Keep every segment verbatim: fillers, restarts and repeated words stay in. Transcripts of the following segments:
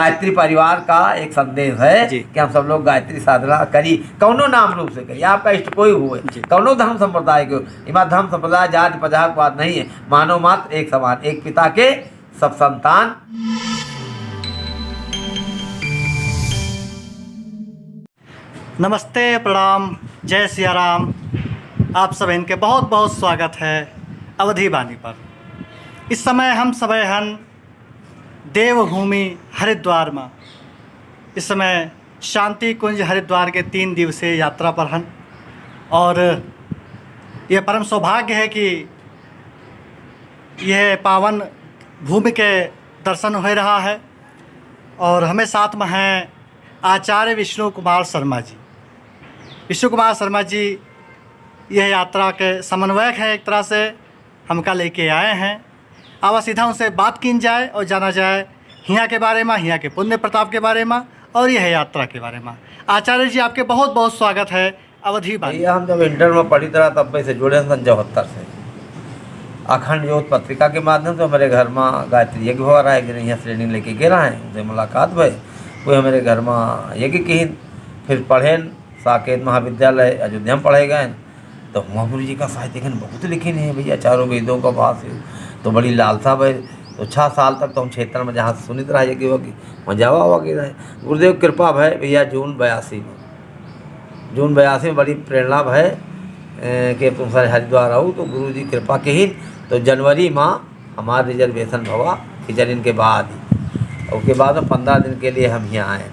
गायत्री परिवार का एक संदेश है जी। कि हम सब लोग गायत्री साधना करी, कौनो नाम रूप से करी, आपका इष्ट कोई हुए, जी। कौनो धर्म संप्रदाय के हो, इमा धर्म संप्रदाय, जाति, पजात बात नहीं है, मानव मात्र एक समान, एक पिता के सब संतान। नमस्ते, प्रणाम, जय सिया राम। आप सब इनके बहुत बहुत स्वागत है अवधी बानी पर। इस समय हम सबे हन देवभूमि हरिद्वार मा। इस समय शांति कुंज हरिद्वार के तीन दिवसीय यात्रा पर हन और ये परम सौभाग्य है कि यह पावन भूमि के दर्शन हो रहा है। और हमें साथ में हैं आचार्य विष्णु कुमार शर्मा जी। विष्णु कुमार शर्मा जी यह यात्रा के समन्वयक हैं, एक तरह से हमका लेके आए हैं। अब सीधा उनसे बात कीन जाए और जाना जाए हियाँ के बारे में, हियाँ के पुण्य प्रताप के बारे में और यह यात्रा के बारे में। आचार्य जी, आपके बहुत बहुत स्वागत है अवधी बानी। भैया, हम जब इंटर में पढ़ित रहा, तब से जुड़े हैं सन चौहत्तर से। अखंड ज्योत पत्रिका के माध्यम से हमारे घर में गायत्री यज्ञ हुआ रहा, एक दिन यहाँ ट्रेनिंग लेके गए रहा है, उनसे मुलाकात भई, वो हमारे घर में यज्ञ किहिन, फिर पढ़ेन साकेत महाविद्यालय अयोध्या में पढ़े गए। तो हुआँ गुरु जी का साहित्य एखन बहुत लिखिन है भैया, चारों वेदों का भाष्य, तो बड़ी लालसा भई। तो छह साल तक तो हम क्षेत्र में जहाँ सुनित रहा यज्ञ वज्ञ, वहाँ जावा वज्ञ रहे। गुरुदेव कृपा भई भैया, जून बयासी में जून बयासी में बड़ी प्रेरणा भई, ए, कि तुम सारे हरिद्वार आओ, तो गुरु जी कृपा किहिन, तो जनवरी में हमार reservation भवा, खिचड़िन के बाद ही। उसके बाद में पन्द्रह दिन के लिए हम यहाँ आए।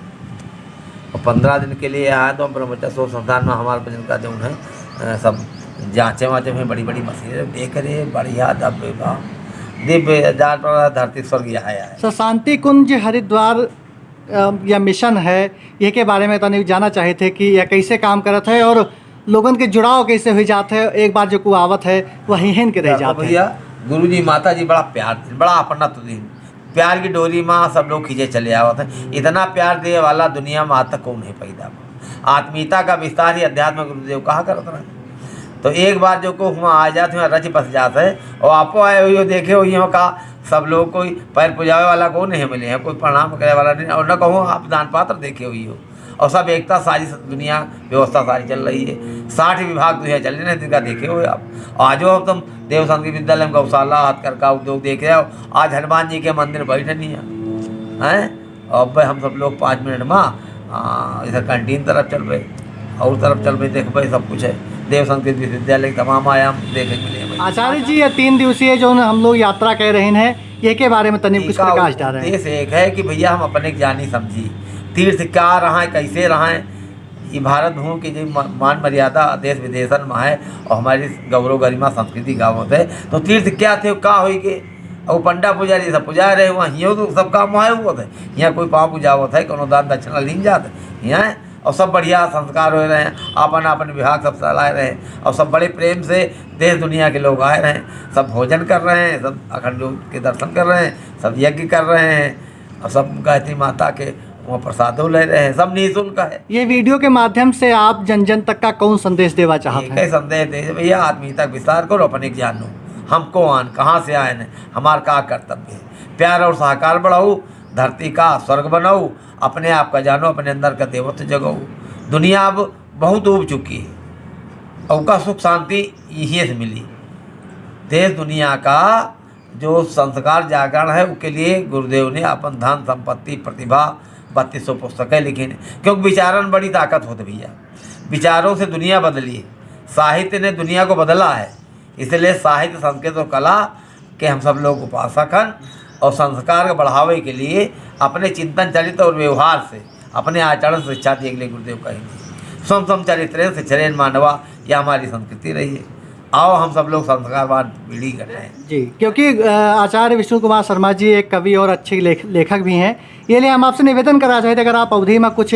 और पन्द्रह दिन के लिए आए तो हम ब्रह्मचर्य शोध संस्थान में हमार भजन का जौन है, अ, सब जाँचे वाँचे में बड़ी बड़ी मशीनें देख रहे, बढ़िया, दिव्य बा, दिव्य जान पर धरती स्वर्ग यहाँ आए। सर, शांति कुंज हरिद्वार अ, या मिशन है, ये के बारे में तनी जाना चाहे थे कि यह कैसे काम करत है और लोगन के जुड़ाव कैसे हुई जात है, एक बार जो को आवत है, वह हिहन के रह देखो जात है। भैया, गुरु जी, माता जी बड़ा प्यार देन, बड़ा अपनत्व देन। प्यार की डोरी मा सब लोग खींचे चले आवत है। इतना प्यार देवे वाला दुनिया में आज तक कौन है पैदा। आत्मीयता का विस्तार ही अध्यात्म गुरुदेव कहा करत रहे। तो एक बार जो को हुआँ आ जात, हुआँ रच बस जात है, और आपो आए हुई हो, देखे हुई हो का सब लोग कोई पैर पुजावे वाला को नहीं मिले हैं, कोई प्रणाम करे वाला नहीं, और न कहूँ आप दान पात्र देखे हुई हो। और सब एकता सारी स-, दुनिया व्यवस्था सारी चल रही है। साठ विभाग दुनिया चल रहे हैं, जिनका देखे हुए आप। आजो अब तुम देव संस्कृति विद्यालय में गौशाला, हथकरघा उद्योग देख रहे हो, आज हनुमान जी के मंदिर बैठे नहीं है, हैं? अब हम सब लोग पाँच मिनट में, आ, इधर कैंटीन तरफ चलबे, और तरफ चलबे, देखबे, सब कुछ है। देव संस्कृत विश्वविद्यालय के तमाम आयाम देखे के मिले हैं। आचार्य जी, ये तीन दिवसीय जो हम लोग यात्रा कह रहे हैं, ये के बारे में तनिक कुछ इका प्रकाश डाल रहे हैं। उद्देश्य एक है कि भैया, हम अपने के जानी समझी, तीर्थ क्या रहा है, कैसे रहा है, ये भारत भूमि की जो म-, मान मर्यादा देश विदेशन में है और हमारी गौरव गरिमा संस्कृति गावत है, तो तीर्थ क्या थे, का होई के? और पंडा पुजारी सब पुजा रहे, वहाँ हियो तो सब काम वहाँ हुआ था। यहाँ कोई पाँव पुजावत है, कोनो दान दक्षिणा लीन जात है यहाँ, और सब बढ़िया संस्कार हो रहे हैं, अपन अपन विभाग सब चलाए रहे हैं, और सब बड़े प्रेम से देश दुनिया के लोग आए रहे हैं, सब भोजन कर रहे हैं, सब अखंड ज्योत के दर्शन कर रहे हैं, सब यज्ञ कर रहे हैं, और सब गायत्री माता के वहाँ प्रसादो ले रहे हैं, सब निःशुल्क है। ये वीडियो के माध्यम से आप जन जन तक का कौन संदेश देवा चाहत एक हैं? ही संदेश दे भैया, आत्मीयता का विस्तार करो, अपने के जानो, हम कौन, कहाँ से आए हैं, हमार का कर्तव्य है। प्यार और सहकार बढ़ाओ, धरती का स्वर्ग बनाओ, अपने आप का जानो, अपने अंदर का देवत्व जगाओ। दुनिया अब बहुत उब चुकी है, और का सुख शांति यहीं से मिली। देश दुनिया का जो संस्कार जागरण है, उसके लिए गुरुदेव ने अपन धन, संपत्ति, प्रतिभा, बत्तीस सौ पुस्तकें लिखी हैं, क्योंकि विचारन बड़ी ताकत होती भैया। विचारों से दुनिया बदली है, साहित्य ने दुनिया को बदला है, इसलिए साहित्य, संस्कृत और कला के हम सब लोग उपासक हन और संस्कार के बढ़ावे के लिए अपने चिंतन चरित्र और व्यवहार से, अपने आचरण से शिक्षा दिए के लिए गुरुदेव कहेंगे। स्वम स्वम चरित्रेण शिक्षेण मानवा, यह हमारी संस्कृति रही है। आओ हम सब लोग संस्कारवान पीढ़ी का हैं। जी, क्योंकि, अ, आचार्य विष्णु कुमार शर्मा जी एक कवि और अच्छे लेख-, लेखक भी हैं, ये लिए हम आपसे निवेदन करा चाहते, अगर आप अवधी में कुछ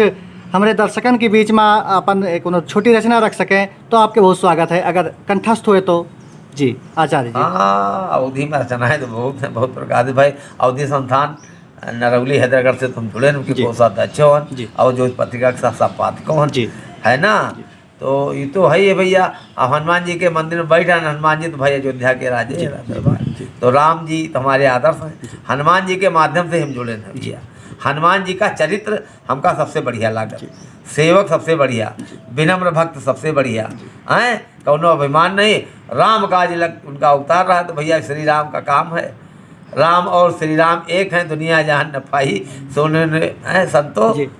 हमारे दर्शकन के बीच में अपन एक कोनो छोटी रचना रख सकें, तो आपके बहुत स्वागत है, अगर कंठस्थ हुए तो। जी, आचार्य जी। हाँ, अवधी में रचनाएं तो बहुत हैं, बहुत प्रकार से भाई। अवधी संस्थान नरौली हैदरगढ़ से तुम जुड़े हैं, उनके जी। कोषाध्यक्ष हो, जी। और जो पत्रिका के साथ संपादक हो, जी। है ना? जी। तो ये तो है ही है भैया। अब हनुमान जी के मंदिर में बैठा है हनुमान जी, तो भाई अयोध्या के राजे जी, हैं, जी, दरबार। जी। तो राम जी तो हमारे आदर्श हैं, जी। हनुमान जी के माध्यम से हम जुड़े हैं जी। भैया। हनुमान जी का चरित्र हमका सबसे बढ़िया लागल। जी। सेवक सबसे बढ़िया, जी। विनम्र भक्त सबसे बढ़िया। जी। हैं, कौनो अभिमान नहीं। राम काज लग उनका अवतार रहा तो भैया श्री राम का काम है। राम और श्री राम एक हैं, दुनिया जहान न पाई। सुन न, हैं, संतो, जी।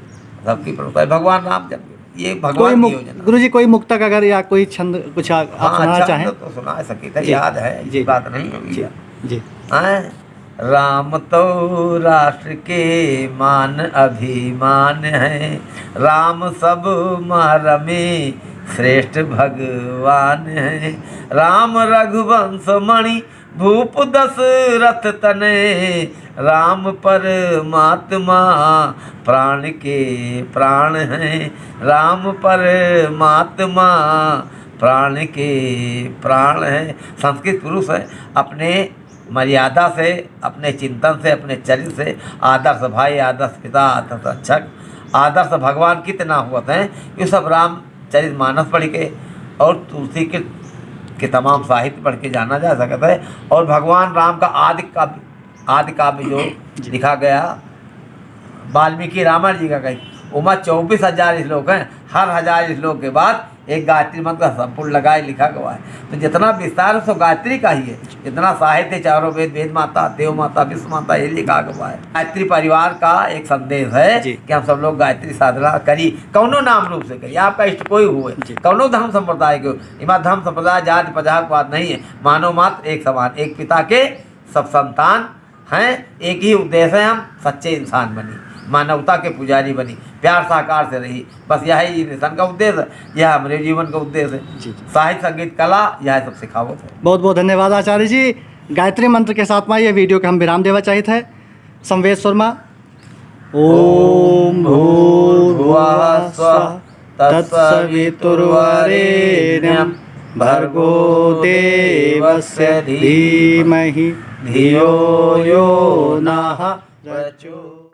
सबकी प्रभु है भगवान राम। जब ये कोई भगवान की मुक-, योजना। गुरु जी, कोई मुक्तक अगर या कोई छंद कुछ आ-, आप हाँ, सुनाना छंद चाहें? तो सुना सके थे, जी। याद है, ऐसी जी। बात नहीं है जी। भैया। जी। हैं? राम तो राष्ट्र के मान अभिमान है, राम सब मार में श्रेष्ठ भगवान है। राम रघुवंश मणि भूप दशरथ तनय, राम परमात्मा प्राण के प्राण है, राम परमात्मा प्राण के प्राण है। संस्कृत पुरुष है, अपने मर्यादा से, अपने चिंतन से, अपने चरित्र से, आदर्श भाई, आदर्श पिता, आदर्श रक्षक, आदर्श भगवान कितना होत हैं, ये सब रामचरित मानस पढ़ के और तुलसी के, के तमाम साहित्य पढ़ के जाना जा सकता है। और भगवान राम का आदि काव्य, आदि काव्य जो जी। लिखा गया, वाल्मीकि रामायण जी का कही, उमा चउबीस हजार श्लोक हैं, हर हजार श्लोक के बाद एक गायत्री मंत्र का संपूर्ण लगाए लिखा गवा है। तो जितना विस्तार है सो गायत्री का ही है, जितना साहित्य, चारों वेद, वेद माता, देव माता, विश्व माता, ये लिखा गवा है। गायत्री परिवार का एक संदेश है जी। कि हम सब लोग गायत्री साधना करी, कौनो नाम रूप से करी, आपका इष्ट कोई हुए, जी। कौनो धर्म संप्रदाय के हो, इमा धर्म संप्रदाय, जाति पछात बात नहीं है, मानव मात्र एक समान, एक पिता के सब संतान हैं, एक ही उद्देश्य है, हम सच्चे इंसान बनी, मानवता के पुजारी बनी, प्यार सहकार से रही, बस यही मिशन का उद्देश्य है, यह हमरे जीवन का उद्देश्य है। जी, जी। साहित्य, संगीत, कला, यह सब सिखावत है। बहुत बहुत धन्यवाद आचार्य जी। गायत्री मंत्र के साथ में ये video के हम विराम देवा चाहित है। संवेद शर्मा। ॐ भूर्भुवः स्वः तत्सवितुर्वरेण्यं भर्गो देवस्य धीमहि धियो यो नः प्रचो